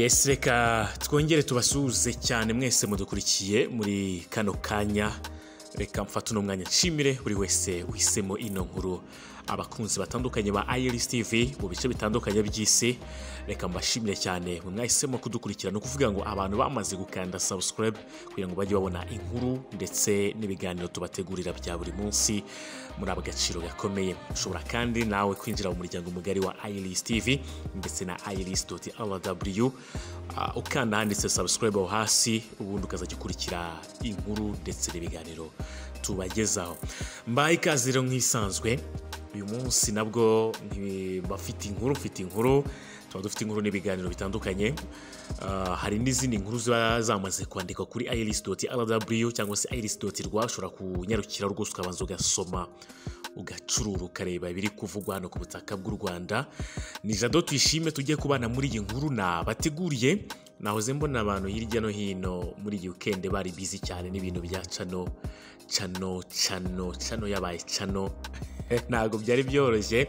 Yes, reka twongere tubasuhuze cyane mwese mudukurikiye muri kano kanya. Reka mfate uno mwanya nshimire buri wese uhisemo ino nkuru, abakunzi batandukanye ba Iris TV mu bice bitandukanye by'isi. Reka mbashimire cyane mwe mwahisemo kudukurikira. Ni ukuvuga ngo abantu bamaze gukanda subscribe kugira ngo bajye babona inkuru ndetse n'ibiganiro tubategurira bya buri munsi, muri aba gaciro gakomeye. Ushobora kandi nawe kwinjira mu muryango mugari wa Iris TV ndetse na iris.rw, ukanda handitse subscribe aho hasi, ubundi ukazajya ukurikira inkuru ndetse n'ibiganiro tubagezaho. Mbaye ikaze rero nk'isanzwe. Uyu munsi nabwo bafite inkuru, mfite inkuru, tuba dufite inkuru n'ibiganiro bitandukanye. Hari n'izindi nkuru ziba zamaze kwandikwa kuri iris.rw cyangwa se iris.rw. Ushobora kunyarukira rwose ukabanza ugasoma, ugacurura, ukareba ibiri kuvugwa hano ku butaka bw'u Rwanda. Ni Jado Tuyishime tugiye kubana muri iyi nkuru nabateguriye. Nahoze mbona abantu hirya no hino muri iyi weekend bari busy cyane n'ibintu bya channel, channel, channel, channel yabaye channel. Ntabwo byari byoroshye.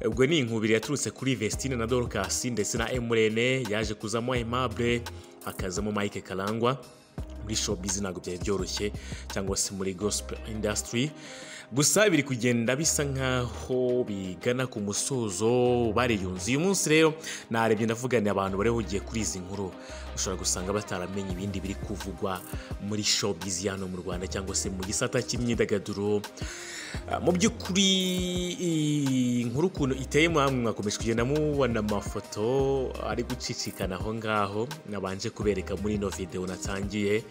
Ubwo ni inkubiri yaturutse kuri Vestine na Dorcas ndetse na Emurene, yaje kuzamo Aimable, hakazamo Mike Karangwa. Muri showbiz ntabwo byari byoroshye, cyangwa se muri gospel industry. Gusa biri kugenda bisa nkaho bigana ku musozo, bariyunze. Uyu munsi rero narebye ndavuga ni abantu bari hugiye kuri izi nkuru, ushobora gusanga bataramenye ibindi biri kuvugwa muri showbiz hano mu Rwanda cyangwa se mu gisata cy'imyidagaduro. Mu by'ukuri inkuru ukuntu iteye, mwamwe mwakomeje kugenda mubona amafoto ari gucicikana aho ngaho nabanje kubereka muri ino video natangiye.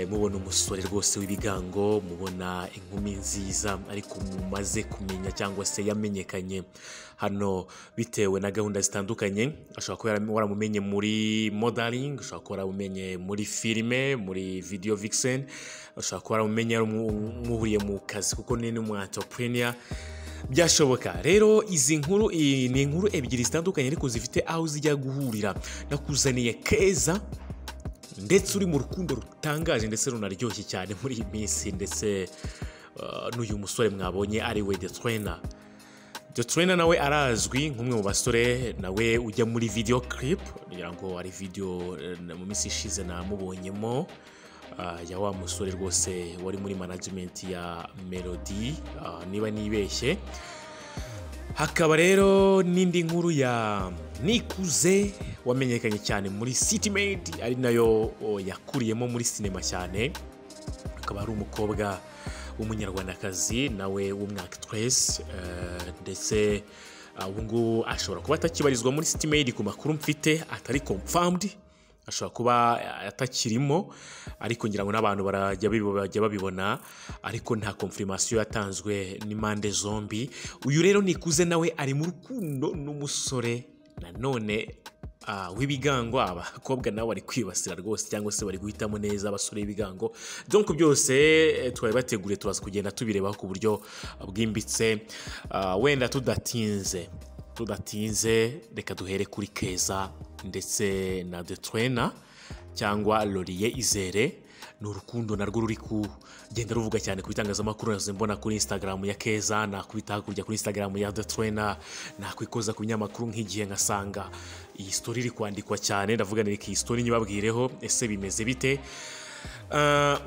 Mubona umusore rwose w'ibigango, mubona inkumi nziza ariko mumaze kumenya cyangwa se yamenyekanye hano bitewe na gahunda zitandukanye. Ashobora kuba waramumenye muri modeling, ushobora kuba waramumenye muri filime, muri video vixen, ushobora kuba waramumenye muhuriye mu kazi kuko ni n'umu entrepreneur, byashoboka. Rero izi nkuru ni inkuru ebyiri zitandukanye ariko zifite aho zijya guhurira. Nakuzaniye Keza ndetse uri mu rukundo rutangaje ndetse runaryoshye cyane muri iyi minsi, ndetse n'uyu musore mwabonye ari we The Trainer. The Trainer nawe arazwi nk'umwe mu basore nawe ujya muri video clip, kugira ngo ari video mu minsi ishize namubonyemo, ya wa musore rwose wari muri management ya Melody, niba nibeshye. Hakaba rero n'indi nkuru ya Nikuze wamenyekanye cyane muri City Maid, ari nayo yakuriyemo muri sinema cyane. Akaba ari umukobwa w'umunyarwandakazi nawe w'umwactress, ndetse ubu ngubu ashobora kuba atakibarizwa muri City Maid. Ku makuru mfite atari confirmed, ashobora kuba atakirimo, ariko ngira ngo n'abantu barajya bajya babibona, ariko nta confirmation yatanzwe n'impande zombi. Uyu rero Nikuze nawe ari mu rukundo n'umusore nanone w'ibigango. Abakobwa nabo bari kwibasira rwose, cyangwa se bari guhitamo neza abasore b'ibigango. Donc byose twari bateguriye, turaza kugenda tubirebaho ku buryo bwimbitse. Wenda tudatinze reka duhere kuri Keza ndetse na The Trainer cyangwa Laurier Izere. Ni urukundo narwo ruri kugenda ruvuga cyane ku bitangazamakuru. Nazo mbona kuri Instagram ya Keza, nakubita hakurya kuri Instagram ya The Trainer, nakwikoza ku binyamakuru nk'igihe nkasanga iyi story iri kwandikwa cyane. Ndavuga ni iyi story nyibabwireho, ese bimeze bite?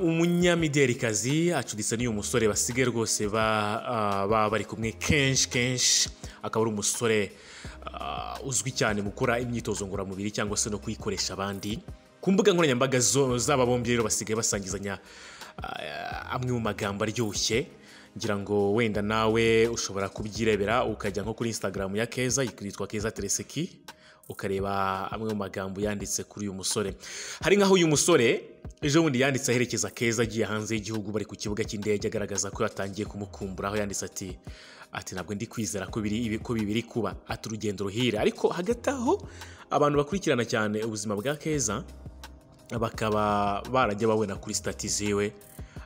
Umunyamidelikazi acuditse n'uyu musore, basigaye rwose ba bari kumwe kenshi kenshi. Akaba ari umusore uzwi cyane mu gukora imyitozo ngororamubiri cyangwa se no kuyikoresha abandi. Ku mbuga nkoranyambaga z'aba bombi rero basigaye basangizanya amwe mu magambo aryoshye. Ngira ngo wenda nawe ushobora kubyirebera, ukajya nko kuri Instagram ya Keza yitwa Keza Tereseki, ukareba amwe mu magambo yanditse kuri uyu musore. Hari nkaho uyu musore ejo bundi yanditse aherekeza Keza agiye hanze y'igihugu, bari ku kibuga cy'indege, agaragaza ko yatangiye kumukumbura, aho yanditse ati ntabwo ndi kwizera ko biri ko bibiri kuba, ati urugendo ruhire. Ariko hagati aho abantu bakurikirana cyane ubuzima bwa Keza bakaba barajya babona kuri status ziwe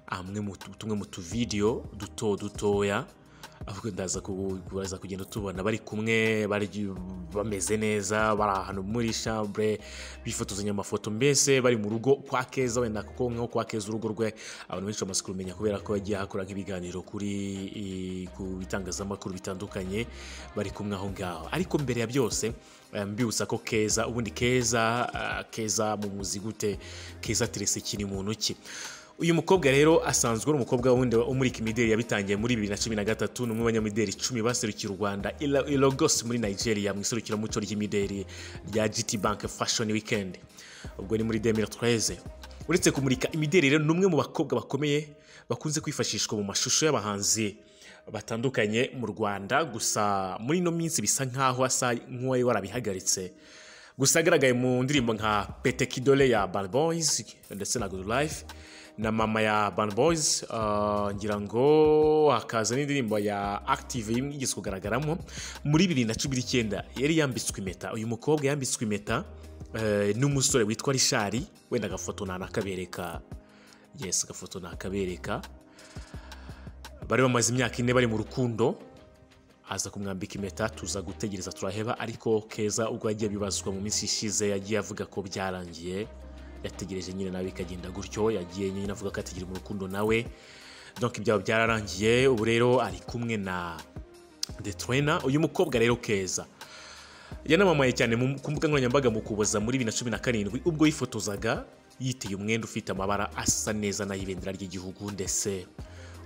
amwe mu tumwe mu tuvideyo duto dutoya Ahubwo ndaza kuza kugenda tubona bari kumwe, bari bameze neza, bari ahantu muri chambre bifotozanya amafoto, mbese bari mu rugo kwa Keza. Wenda kuko nko kwa Keza urugo rwe abantu benshi bamaze kurumenya kubera ko yagiye akora nk'ibiganiro ku bitangazamakuru bitandukanye, bari kumwe aho ngaho. Ariko mbere ya byose, mbibutsa ko Keza ubundi Keza, Keza mu muzi gute? Keza Terese kiri mu ki? Uyu mukobwa rero asanzwe ari umukobwa wundi umurika imideli, yabitangiye muri 2013. Ni umwe mu banyamideli 10 baserukiye u Rwanda i Lagos muri Nigeria mu iserukiramuco ry'imideli rya GT Bank Fashion Weekend, ubwo ni muri 2013. Uretse kumurika imideli rero, ni umwe mu bakobwa bakomeye bakunze kwifashishwa mu mashusho y'abahanzi batandukanye mu Rwanda. Gusa muri ino minsi bisa nkaho asa nk'uwari warabihagaritse. Gusa agaragaye mu ndirimbo nka Pete Kidole ya Bad Boys ndetse na Good Life na Mama ya Bad Boys, ngira ngo hakaza n'indirimbo ya Active yigeze kugaragaramo. Muri 2019 yari yambitswe impeta. Uyu mukobwa yambitswe impeta n'umusore witwa Richard. Wenda agafoto nakabereka, yes, agafoto nakabereka. Bari bamaze imyaka 4 bari mu rukundo, aza kumwambika impeta, tuza gutegereza turaheba. Ariko Keza ubwo yagiye bibazwa mu minsi ishize, yagiye avuga ko byarangiye, yategereje nyine nawe bikagenda gutyo. Yagiye nyine avuga ko ategereje mu rukundo nawe, donc ibyabo byararangiye. Ubu rero ari kumwe na The Trainer. Uyu mukobwa rero Keza yanamamaye cyane ku mbuga nkoranyambaga mu Kuboza muri 2017, ubwo yifotozaga yiteye umwenda ufite amabara asa neza n'ay'ibendera ry'igihugu, ndetse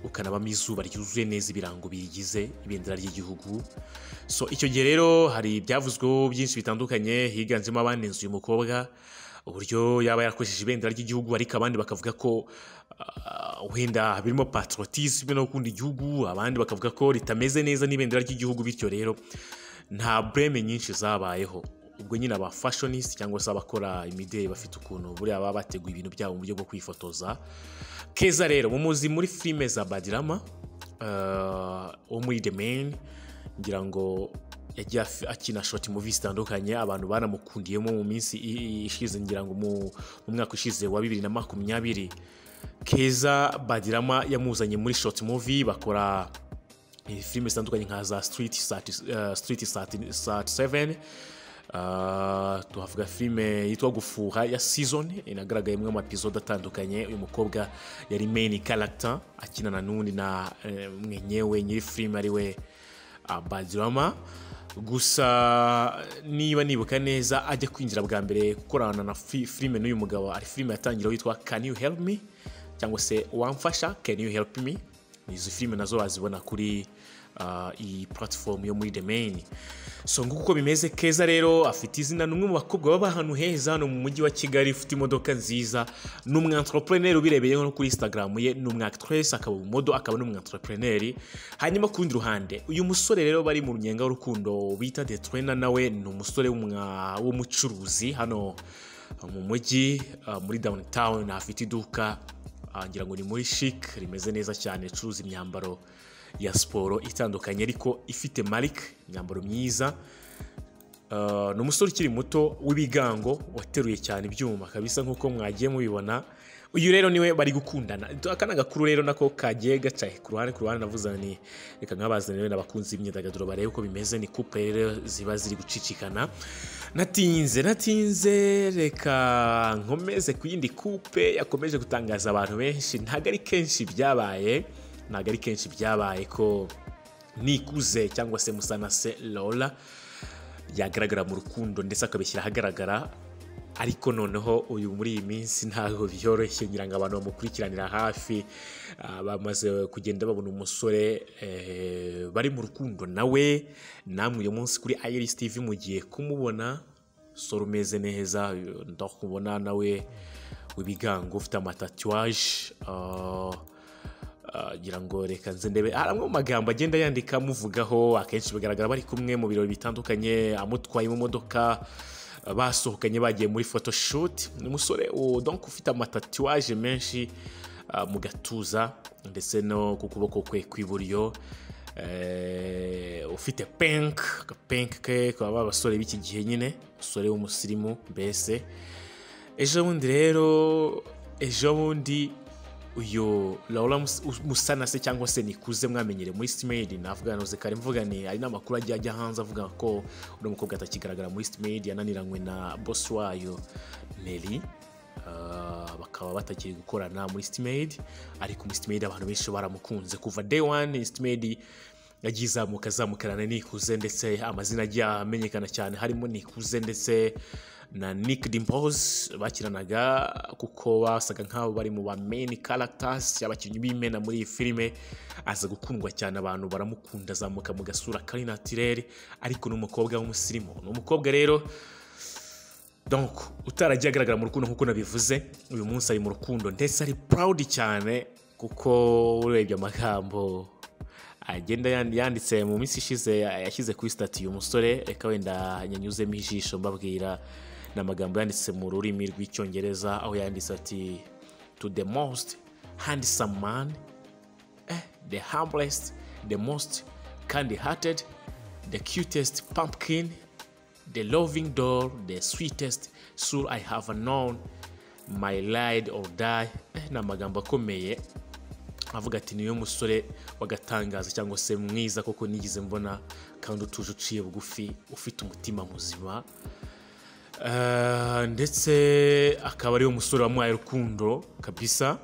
ukanabamo izuba ryuzuye neza ibirango bigize ibendera ry'igihugu. So icyo gihe rero hari ibyavuzweho byinshi bitandukanye, higanjemo abanenze uyu mukobwa uburyo yaba yarakoresheje ibendera ry'igihugu, ariko abandi bakavuga ko wenda birimo patriotisme no gukunda igihugu, abandi bakavuga ko ritameze neza n'ibendera ry'igihugu. Bityo rero nta blame nyinshi zabayeho. Ubwo nyine aba fashionist cyangwa se abakora imideli bafite ukuntu buriya baba bateguye ibintu byabo mu buryo bwo kwifotoza. Keza rero mumuzi muri filime za Badirama wo muri The Main. Ngira ngo yagiye akina short movies zitandukanye, abantu banamukundiyemo mu minsi ishize. Ngira ngo mu mwaka ushize wa 2020, Keza Badirama yamuzanye muri short movie, bakora filime zitandukanye nka za Street 37. Tuhavuga filime yitwa Gufuha ya season inagaragayemo ama episode atandukanye. Uyu mukobwa yari main character, akinana n'undi na mwenyewe nyiri filime ariwe Badirama. Gusa niba nibuka neza, ajya kwinjira bwa mbere gukorana na filime n'uyu mugabo, ari filime yatangira yitwa Can You Help Me cyangwa se Wamfasha, Can You Help Me. Izi filime nazo wazibona kuri iyi platform yo muri The Main. So nguko uko bimeze. Keza rero afite izina, ni umwe mu bakobwa baba ahantu heza hano mu mujyi wa Kigali, ufite imodoka nziza, ni umu entrepreneur ubirebeye no kuri Instagram ye. Ni umu actress, akaba umodel, akaba n'umu entrepreneur. Hanyuma ku rundi ruhande, uyu musore rero bari mu runyenga w'urukundo bita The Trainer, nawe ni umusore w'umucuruzi hano mu mujyi, muri downtown afite iduka, ngira ngo ni muri Chic, rimeze neza cyane, ricuruza imyambaro ya siporo itandukanye ariko ifite marike, imyambaro myiza. Ni umusore ukiri muto w'ibigango, wateruye cyane ibyuma kabisa nk'uko mwagiye mubibona. Uyu rero niwe bari gukundana. Aka ni agakuru rero nako kagiye gaca ku ruhande, navuze ni reka nkabazanire n'abakunzi b'imyidagaduro barebe uko bimeze. Ni couple rero ziba ziri gucicikana. Natinze, reka nkomeze ku yindi couple yakomeje gutangaza abantu benshi. Ntabwo ari kenshi byabaye ko Nikuze cyangwa se Musanase Lola yagaragara mu rukundo ndetse akabishyira ahagaragara. Ariko noneho uyu muri iyi minsi ntabwo byoroshye. Ngira ngo abantu bamukurikiranira hafi bamaze kugenda babona umusore bari mu rukundo nawe. Namwe uyu munsi kuri Iris TV mugiye kumubona, umusore umeze neza, ndakubona nawe w'ibigango, ufite ama tatouage. Ngira ngo reka nze ndebe. Hari amwe mu magambo agenda yandika amuvugaho. Akenshi bigaragara bari kumwe mu birori bitandukanye, amutwaye mu modoka, basohokanye, bagiye muri photoshoot. Ni umusore donc ufite ama tatouage menshi mu gatuza ndetse no ku kuboko kwe kw'iburyo, ufite pink pink ke kaba abasore b'iki gihe nyine, umusore w'umusirimu mbese. Ejo bundi rero, ejo bundi Uyu Laura Musanase cyangwa se Nikuze mwamenyere muri City Maid, navuga noze kare mvuga ni ari n'amakuru agiye ajya hanze avuga ko uno mukobwa atakigaragara muri City Maid, yananiranywe na boss wayo Nelly, bakaba batakiri gukorana muri City Maid. Ariko muri City Maid abantu benshi baramukunze kuva day one. City Maid yagiye izamuka azamukana na Nikuze, ndetse amazina agiye amenyekana cyane harimo Nikuze ndetse na Nick Dimpoz bakiranaga, kuko basaga nk'aho bari mu ba main characters, abakinnyi b'imena muri iyi filime. Aza gukundwa cyane, abantu baramukunda, azamuka mu gasura kari naturel, ariko ni umukobwa w'umusirimu. Ni umukobwa rero donc utaragiye agaragara mu rukundo nk'uko nabivuze. Uyu munsi ari mu rukundo ndetse ari proud cyane, kuko urebye amagambo agenda yanditse mu minsi ishize yashyize kuri status uyu musore, reka wenda nyanyuzemo ijisho mbabwira, ni amagambo yanditse mu rurimi rw'Icyongereza, aho yanditse ati: "To the most handsome man, the humblest, the most kind hearted, the cutest pumpkin, the loving doll, the sweetest soul I have known, my ride or die." Ni amagambo akomeye avuga ati niyo musore w'agatangaza cyangwa se mwiza koko nigeze mbona, kandi utuje, uciye bugufi, ufite umutima muzima. Ndetse akaba ariwe musore wamuhaye urukundo kabisa.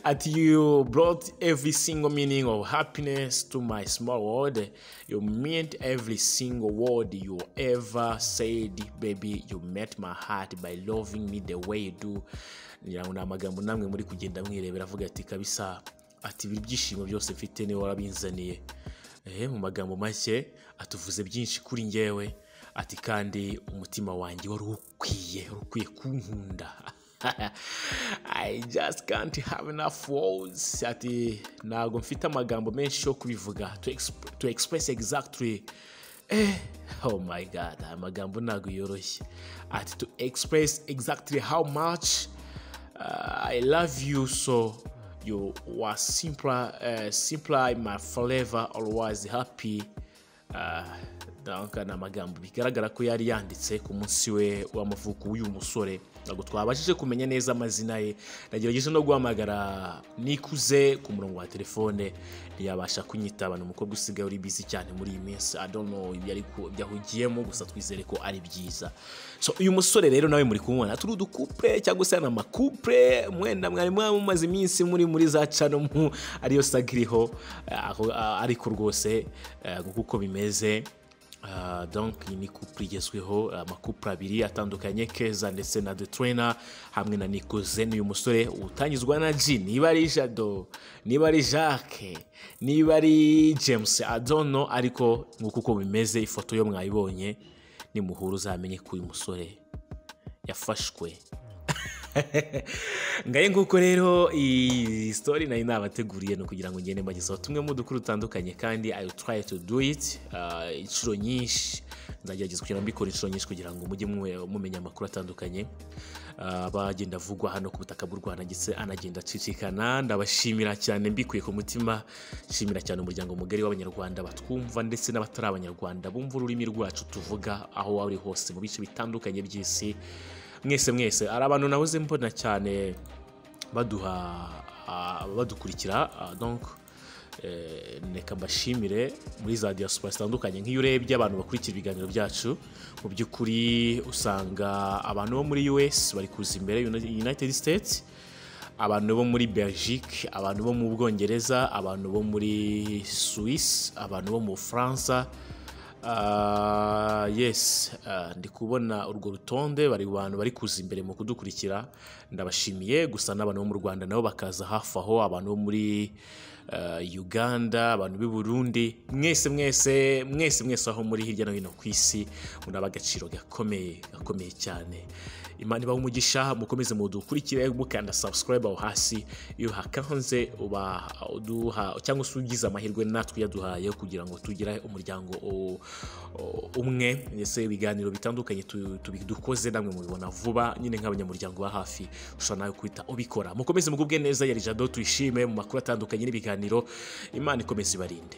Ati: "You brought every single meaning of happiness to my small world. You meant every single word you ever said, baby. You met my heart by loving me the way you do." Ngira ngo ni amagambo namwe muri kugenda mwirebera, avuga ati kabisa, ati ibi byishimo byose mfite niwe warabinzaniye. Mu magambo make atuvuze byinshi kuri njyewe, ati kandi umutima wanjye wari ukwiye kunkunda. "I just can't have enough words," ati ntabwo mfite amagambo menshi yo kubivuga, to express exactly. Oh my God, aya magambo ntabwo yoroshye. Ati "to express exactly how much I love you, so you were simply my forever always happy." Donc ni amagambo bigaragara ko yari yanditse ku munsi we w'amavuko w'uyu musore. Ntabwo twabashije kumenya neza amazina ye. Nagerageje no guhamagara Nikuze ku murongo wa telefone, ntiyabasha kunyitaba. Ni umukobwa usigaye uri busy cyane muri iyi minsi. I don't know ibyo ibyo ahugiyemo, gusa twizere ko ari byiza. So uyu musore rero nawe muri kumubona, turi udukouple cyangwa se amacouple, mwenda mwari mumaze iminsi muri za cano mu ariyo saga iriho, ariko rwose nguko uko bimeze. Donc iyi ni couple igezweho, amacouple abiri atandukanye, Keza ndetse na The Trainer hamwe na Nikuze. N'uyu musore utangizwa na G, niba ari Jado, niba ari Jacques, niba ari James, I don't know, ariko nguko uko bimeze. Ifoto yo mwayibonye, nimuhura uzamenye ko uyu musore yafashwe. Ngaye nguko rero, iyi story nari nabateguriye ni ukugira ngo ngende mbagezaho tumwe mu dukuru dutandukanye, kandi I will try to do it inshuro nyinshi. Nzagerageza kugira ngo mbikore inshuro nyinshi kugira ngo mujye mumenya amakuru atandukanye aba agenda avugwa hano ku butaka bw'u Rwanda ndetse anagenda acicikana. Ndabashimira cyane mbikuye ku mutima, nshimira cyane umuryango mugari w'Abanyarwanda batwumva ndetse n'abatari Abanyarwanda bumva ururimi rwacu tuvuga, aho waba uri hose mu bice bitandukanye by'isi. Mwese mwese, hari abantu nahoze mbona cyane baduha badukurikira. Donc reka mbashimire muri za diaspora zitandukanye. Nk'iyo urebye abantu bakurikira ibiganiro byacu, mu by'ukuri usanga abantu bo muri US bari kuza imbere, United States, abantu bo muri Belgique, abantu bo mu Bwongereza, abantu bo muri Suisse, abantu bo mu Bufaransa. Yes, ndi kubona urwo rutonde, bari bantu bari kuza imbere mu kudukurikira, ndabashimiye. Gusa n'abantu bo mu Rwanda nabo bakaza hafi aho, abantu bo muri Uganda, abantu b'i Burundi, mwese mwese mwese mwese aho muri hirya no hino ku isi, muri ab'agaciro gakomeye gakomeye cyane. Imana ibahe umugisha, mukomeze mudukurikire mukanda subscribe aho hasi. Iyo hakanze uba uduha cyangwa se ugize amahirwe natwe yaduhaye kugira ngo tugire umuryango umwe, ndetse ibiganiro bitandukanye dukoze namwe mubibona vuba nyine nk'abanyamuryango ba hafi. Ushobora nawe guhita ubikora. Mukomeze mugubwe neza. Yari Jado Tuyishime mu makuru atandukanye n'ibiganiro. Imana ikomeze ibarinde.